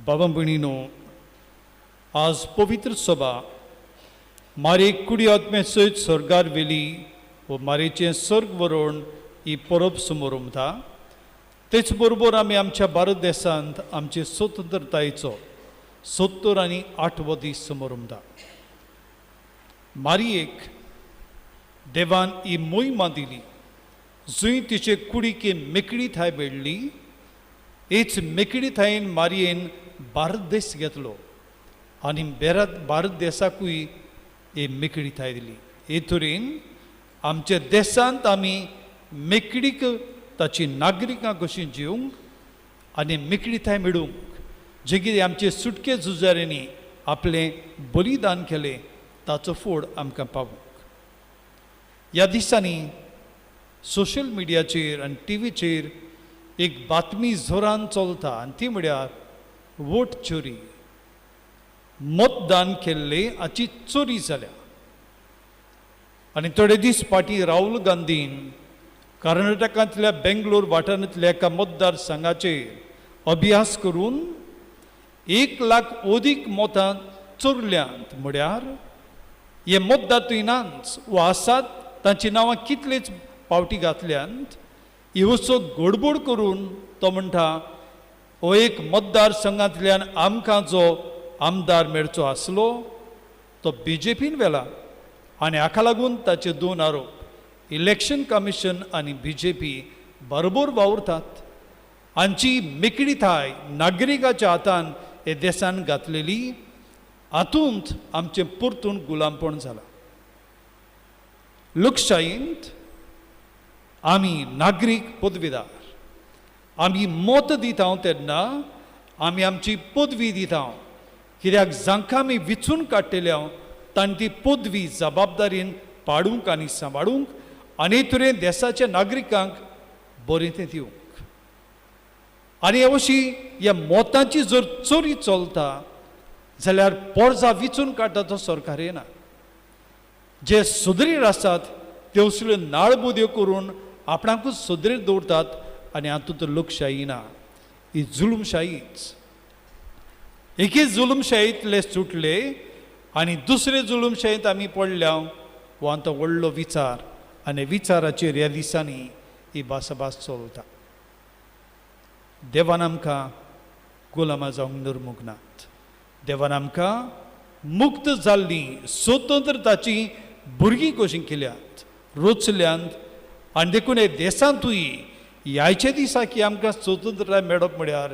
बाबा भयणीनो, आज पवित्र सभा मारयेक कुडी आत्मे सयत स्वर्गार व्हेली वो मारयेचें सर्ग वरोण ही परब समोर उमता. तेच बरोबर आमी आमच्या भारत देशांत आमचे स्वतंत्रतायेचो 78वो दीस समोर उमता. मारयेक देवान ही मोहिमा दिली, जंय तिचे कुडीक मेकळीताय मेळ्ळी. हेच मेकळीतायेन मारयेन भारत देश घेतलो आनी भारत देशाकूय ही मेकळीताय दिली. हे तरेन आमच्या देशांत आमी मेकळीक ताची नागरिकां कशीं जिवंक आनी मेकळीताय मेळूंक जें कितें आमचे सुटके झुजाऱ्यांनी आपलें बलिदान केलें ताचो फोड आमकां पावूंक. ह्या दिसांनी सोशल मिडियाचेर आनी टिवीचेर एक बातमी जोरान चलता आनी ती म्हळ्यार वोट चोरी. मतदान केल्लें हाची चोरी जाल्या आनी थोडे दीस फाटीं राहुल गांधीन कर्नाटकांतल्या बेंगलोर वाठारांतल्या एका मतदारसंघाचेर अभ्यास करून 1 लाख अदीक मतां चोरल्यांत. म्हळ्यार हे मतदार थंय नाच वो आसात, तांची नांवां कितलेच पावटी घातल्यांत. ही असो गडबड करून तो म्हणटा, हो एक मतदारसंघांतल्यान आमकां जो आमदार मेळचो आसलो तो बीजेपीन व्हेला. आनी हाका लागून ताचे दोन आरोप, इलेक्शन कमिशन आनी बीजेपी बरोबर वावुरतात. हांची मेकळीताय नागरिकाच्या हातान हे देशान घातलेली, हातूंत आमचें परतून गुलामपण जालां. लोकशायेंत आमी नागरीक पदवीदार, आमी मत दिता तेन्ना आमी आमची पदवी दिता, कित्याक जांकां आमी विचून काडटेले तांणी ती पदवी जबाबदारीन पाडूंक आनी सांबाळूंक आनी तुरें देशाच्या नागरिकांक बरें तें दिवंक. आनी अशी ह्या मतांची जर चोरी चलता जाल्यार पोरजा विचून काडटा तो सरकार येना. जे सुदरीर आसात ते असल्यो नाळबुद्यो करून आपणाकूच सुदरीर दवरतात आनी हातूंत लोकशाही ना, ही जुलूमशाहीच. एके जुलूमशाहींतले सुटले आनी दुसरे जुलूमशाहींत आमी पडल्या हो आतां व्हडलो विचार आनी विचाराचेर ह्या दिसांनी ही भासाभास चलता. देवान आमकां गुलामां जावंक नरमूंक नात. देवान आमकां मुक्त जाल्लीं स्वतंत्रताची भुरगीं कशीं केल्यात, रोचल्यांत. आनी देखून हे देशांतूय ह्याच्या दिसा की आमकां स्वतंत्रताय मेळप म्हळ्यार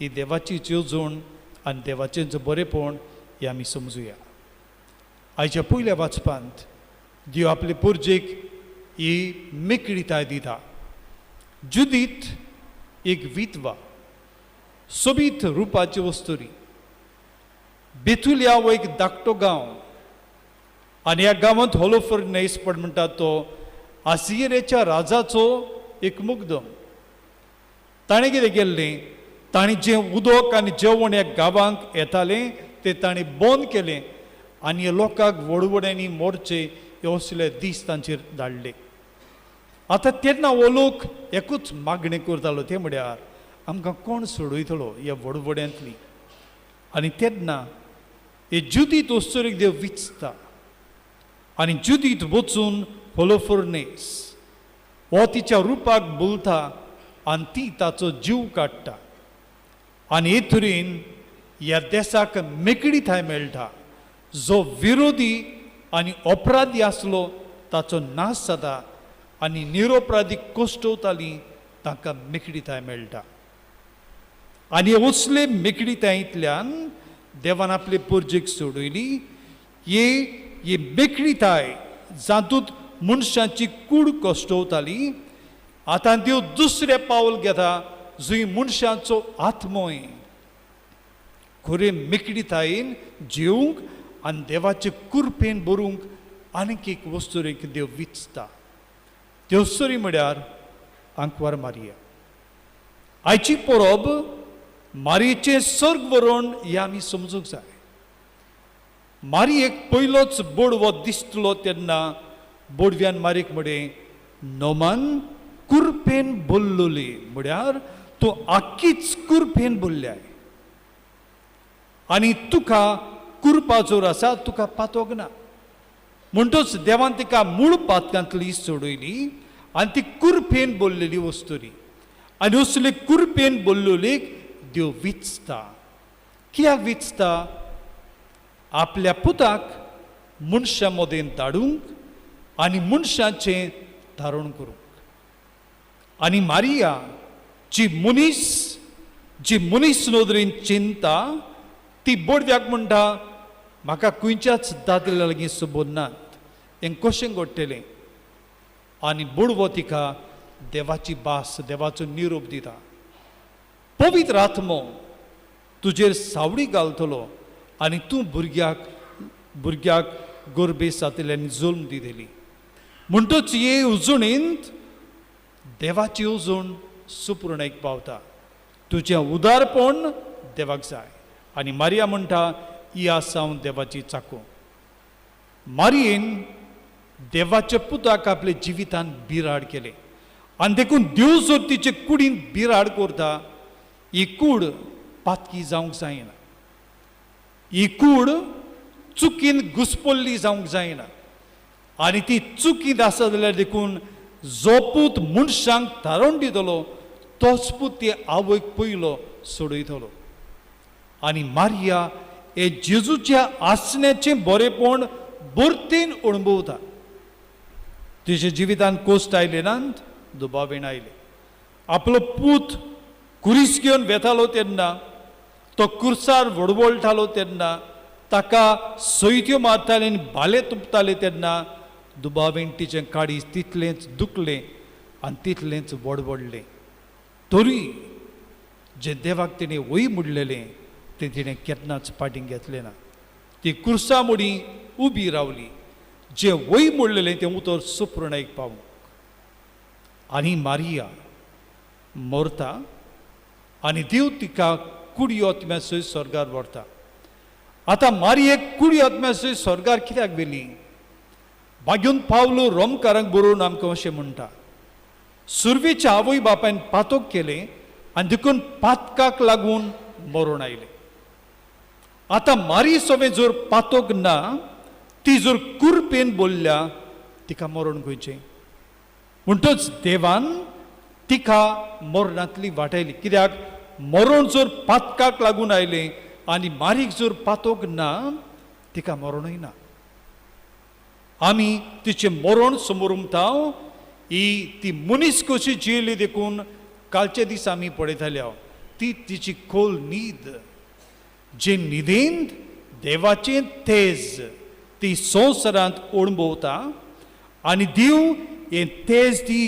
ही देवाची येवजण आनी देवाचें बरेपण हें आमी समजुया. आयच्या पयल्या वाचपांत देव आपले पुर्जेक ही मेकळीताय दिता. जुदीत एक विधवा, सोबीत रुपाची वस्तुरी. बेथुलिया हो एक धाकटो गांव आनी ह्या गांवांत होलोफर्नेस पण म्हणटा तो आसियरेच्या राजाचो एक मुग्दम. ताणें कितें केल्लें? ताणें जें उदक आनी जेवण ह्या गांवांक येतालें तें ताणें बंद केलें आनी ह्या लोकांक व्हडव्हड्यांनी मोरचे हे असले दीस तांचेर धाडले. आतां तेन्ना हो लोक एकूच मागणी करतालो, तें म्हळ्यार आमकां कोण सोडयतलो ह्या व्हडव्हड्यांतली? आनी तेन्ना हे जुदीत वस्तुरीक देव विचता आनी जुदीत वचून होलोफोर्नेस हो तिच्या रुपाक बोलता आनी ती ताचो जीव काडटा आनी हे तरेन ह्या देसाक मेकळीताय मेळटा. जो विरोधी आनी अपराधी आसलो ताचो नाश जाता आनी निरोपराधी कोश्टवतालीं तांकां मेकळीताय मेळटा. आनी असले मेकळीतायेंतल्यान देवान आपले पुर्जेक सोडयली. ही ही मेकळीताय जातूंत मनशाची कूड कश्टवताली, आतां देव दुसरें पावल घेता जंय मनशाचो आत्मोय खरे मेकळीतायेन जिवंक आनी देवाचे कुरपेन बरूंक आनीक एक वस्तुरेक देव विचता. त्यो वस्तुरी म्हळ्यार आंकवार मारिया. आयची परब मारयेचें सर्ग वरण हें आमी समजूंक जाय. मारयेक पयलोच बोडवो दिसतलो तेन्ना बोडव्यान मारयेक म्हळें, नोमान कुरपेन बोल्लोली, म्हळ्यार तूं आक्कीच कुरपेन बोल्ल्याय. आनी तुका कुरपा जोर आसा, तुका पातोक ना. म्हणटच देवान तिका मूळ पातकांतली सोडयली आनी ती कुरपेन बोल्लेली वस्तुरी आनी असली कुरपेन बोल्लोलीक देव विचता. कित्याक विचता? आपल्या पुताक मनशां मदें धाडूंक आनी मनशाचें धारण करूंक. आनी मारिया जी मनीस नदरेन चिंता, ती बोडव्याक म्हणटा, म्हाका खंयच्याच दादल्या लागीं सबंद नात, हें कशें घडटलें? आनी बोडवो तिका देवाची भास, देवाचो निरोप दिता, पवित्र आत्मो तुजेर सावळी घालतलो आनी तूं भुरग्याक गोरबेस जातली आनी जल्म दितली. म्हणटच हे उजणींत देवाची उजण सुपूर्णेक पावता. तुजें उदारपण देवाक जाय. आनी मारिया म्हणटा, ही आसा हांव देवाची चाकू. मारियेन देवाच्या पुताक आपल्या जिवितान बिराड केलें आनी देखून देव जर तिचे कुडीन बिराड करता, ही कूड पातकी जावंक जायना, ही कूड चुकीन घुसपल्ली जावंक जायना. आनी ती चुकींत आसा जाल्यार देखून जो पूत मनशांक थारोवन दितलो तोच पूत ते आवयक पयलो सोडयतलो. आनी मारिया हे जेजूच्या आसण्याचें बरेपण बरतेन अणभवता. तिच्या जिवितांत कोश्ट आयले नात, दुबावीण आयले. आपलो पूत कुरीस घेवन वेतालो तेन्ना, तो कुर्सार वडवळटालो तेन्ना, ताका सयत्यो मारताले आनी भाले तुपताले तेन्ना दुबावीन तिचें काळीज तितलेंच दुखलें आनी तितलेंच वडवडलें. तरी जें देवाक तिणें वय म्हणलेलें तें तिणें केन्नाच फाटीं घेतलें ना. ती कुर्सा मुडी उबी रावली, जें वय म्हणलेलें तें उतर सुप्रणेक पावूंक. आनी मारिया मरता आनी देव तिका कुडी आत्म्या सयत स्वर्गार व्हरता. आतां मारियेक कुडी आत्म्या सयत स्वर्गार कित्याक व्हेली? बागेवन पावलो रोमकारांक बरोवन आमकां अशें म्हणटा, सुरवेच्या आवय बापायन पातोक केलें आनी देखून पातकाक लागून मरण आयलें. आतां मारी सोवें जर पातोक ना, ती जर कुरपेन बोल्ल्या, तिका मरण खंयचें? म्हणटच देवान तिका मरणांतली वाटायली. कित्याक मरण जर पातकाक लागून आयलें आनी मारीक जर पातोक ना, तिका मरणूय ना. आमी तिचें मरण समोर उमता. ही ती मनीस कशी जियेली देखून कालच्या दिसा आमी पळयताले ती तिची खोल न्हीद, जे न्हिदेंत देवाचें तेज ती संवसारांत अणभवता आनी देव हें तेज ती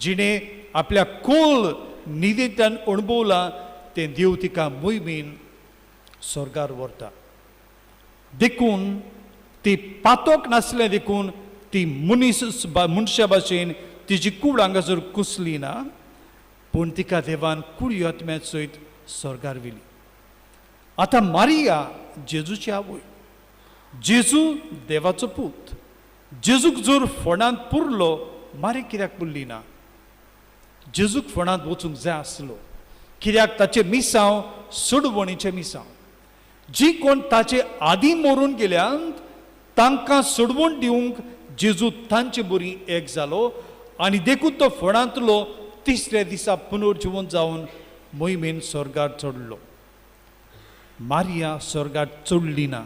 जिणें आपल्या खोल न्हिदेंतल्यान अणभवलां तें देव तिका मोहिमेन स्वर्गार व्हरता. देखून ती पातोक नासलें, देखून ती मनीस मनशा भाशेन तिजी कूड हांगासर कुसली ना, पूण तिका देवान कुडी आत्म्या सयत स्वर्गार व्हेली. आतां मारिया जेजूची आवय, जेजू देवाचो पूत, जेजूक जर फोंडांत पुरलो, मारी कित्याक पुरली ना? जेजूक फोंडांत वचूंक जाय आसलो, कित्याक ताचें मिसांव सोडवणीचें मिसांव. जी कोण ताचे आदीं मरून गेल्यांत तांकां सोडवण दिवंक जेजू तांचे बरी एक जालो आनी देखून तो फोंडांतलो तिसऱ्या दिसा पुनर्जिवन जावन मोहिमेन स्वर्गार चडलो. मारिया स्वर्गार चडली ना,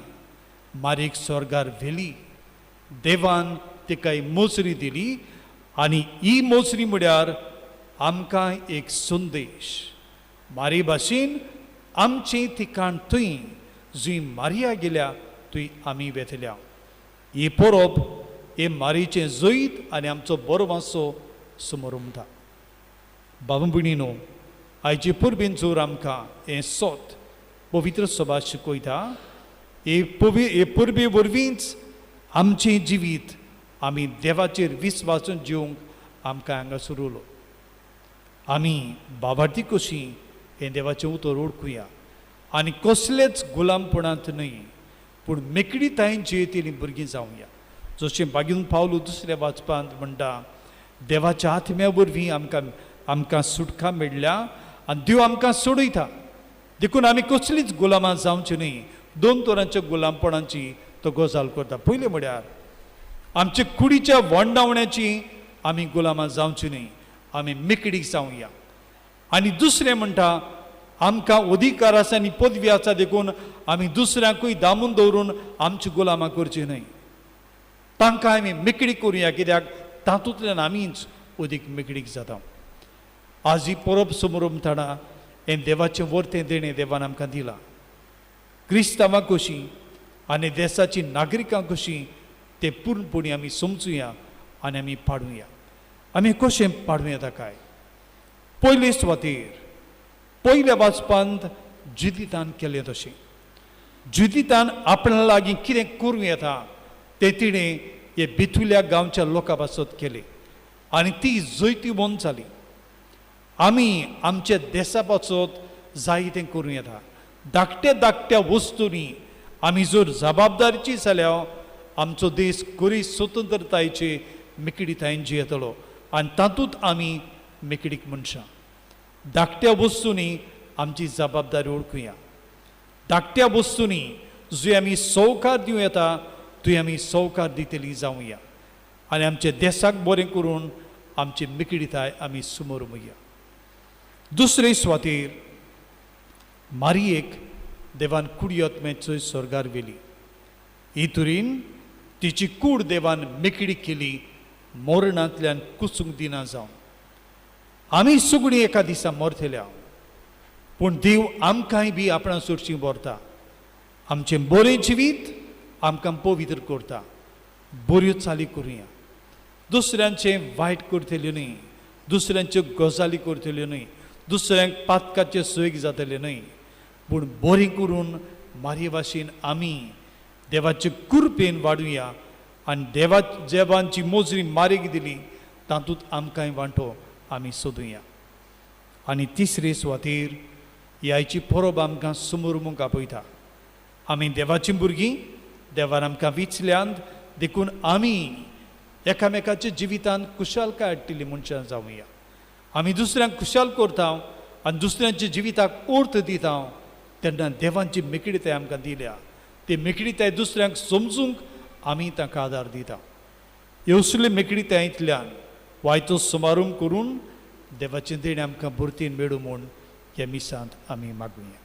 मारीक स्वर्गार व्हेली. देवान तिका एक मोसरी दिली आनी ही मोसरी म्हळ्यार आमकां एक संदेश. मारी भाशेन आमचें ठिकाण थंय, जंय मारिया गेल्या थंय आमी वेतल्या. ही परब हे मारीचें जैत आनी आमचो बरो वांसो समोर उमता. बाबा भयणीनो, आयचे परबेन जोर आमकां हें सोत पवित्र सभा शिकयता, हे परबे वरवींच आमचें जिवीत आमी देवाचेर विस्वासून जिवंक आमकां हांगासर उरलो. आमी बाबार्थी कशी हें देवाचें उतर ओळखुया आनी कसलेच गुलामपणांत न्हय पूण मेकळीतायेन जियेतलीं भुरगीं जावया. जशें बागीन पावलो दुसऱ्या वाचपांत म्हणटा, देवाच्या आत्म्या वरवीं आमकां सुटका मेळ्ळ्या आनी देव आमकां सोडयता. देखून आमी कसलीच गुलामां जावची न्हय. दोन तरांच्या गुलामपणाची तो गजाल करता. पयलें म्हळ्यार आमचे कुडीच्या वंडावण्याची आमी गुलामां जावची न्हय, आमी मेकळीक जावया. आनी दुसरें म्हणटा आमकां अधिकार आसा आनी पदवी आसा, देखून आमी दुसऱ्यांकूय दामून दवरून आमची गुलामां करची न्हय, तांकां आमी मेकळीक करुया, कित्याक तातूंतल्यान आमीच अदीक मेकळीक जाता. आज ही परब समरमताना हें देवाचें वर्तें देणें देवान आमकां दिलां. क्रिस्तांवां कशीं आनी देसाची नागरिकां कशीं ते पूर्णपणी आमी समजुया आनी आमी पाडुया. आमी कशें पाडूं येता काय? पयले सुवातेर पयल्या वाचपांत जिदितान केलें तशें, जिदितान आपणा लागीं कितें करूं येता तें तिणें हे बिथुल्या गांवच्या लोकां पासत केलें आनी ती जैतिवंत जाली. आमी आमच्या देसा पासत जाय तें करूं येता. धाकट्या धाकट्या वस्तूंनी आमी जर जबाबदारीची जाल्यार आमचो देश खरी स्वतंत्रतायेचे मेकळीतायेन जियेतलो आनी तातूंत आमी मेकळीक मनशां. धाकट्या वस्तूंनी आमची जबाबदारी वळखुया. धाकट्या वस्तूंनी जंय आमी सवकार दिवं येता थंय आमी सवकार दितली जावया आनी आमच्या देसाक बरें करून आमची मेकळीताय आमी समोर. दुसरे सुवातेर मारियेक देवान कुडयत स्वर्गार व्हेली. ही तुरीन तिची कूड देवान मेकळी केली, मरणांतल्यान कुसूंक दिना जावन. आमी सगळीं एका दिसा मरतल्या, पूण देव आमकांय बी आपणा सोडशी व्हरता. आमचें बरें जिवीत आमकां पवित्र करता. बऱ्यो चाली करुया, दुसऱ्यांचें वायट करतल्यो न्हय, दुसऱ्यांच्यो गजाली करतल्यो न्हय, दुसऱ्यांक पातकाचे सोयीक जातले न्हय, पूण बरें करून मारये भाशेन आमी देवाचे कृपेन वाडुया आनी देवा देवांची मोजरी मारीक दिली तातूंत आमकांय वांटो आमी सोदुया. आनी तिसरे सुवातेर ही आयची परब आमकां समोरमूंक आपयता. आमी देवाचीं भुरगीं, देवान आमकां विचल्यांत, देखून आमी एकामेकाच्या जिवितांत खुशालकाय हाडटली मनशां जावया. आमी दुसऱ्यांक खुशाल करता आनी दुसऱ्यांच्या जिविताक अर्थ दिता तेन्ना देवांची मेकळीताय आमकां दिल्या ती मेकळीताय दुसऱ्यांक समजूंक आमी तांकां आदार दिता. येवसुले मेकळीतायेंतल्यान वायचो समारंभ करून देवाचें देणें आमकां भरतीन मेळूं म्हूण ह्या मिसांत आमी मागुया.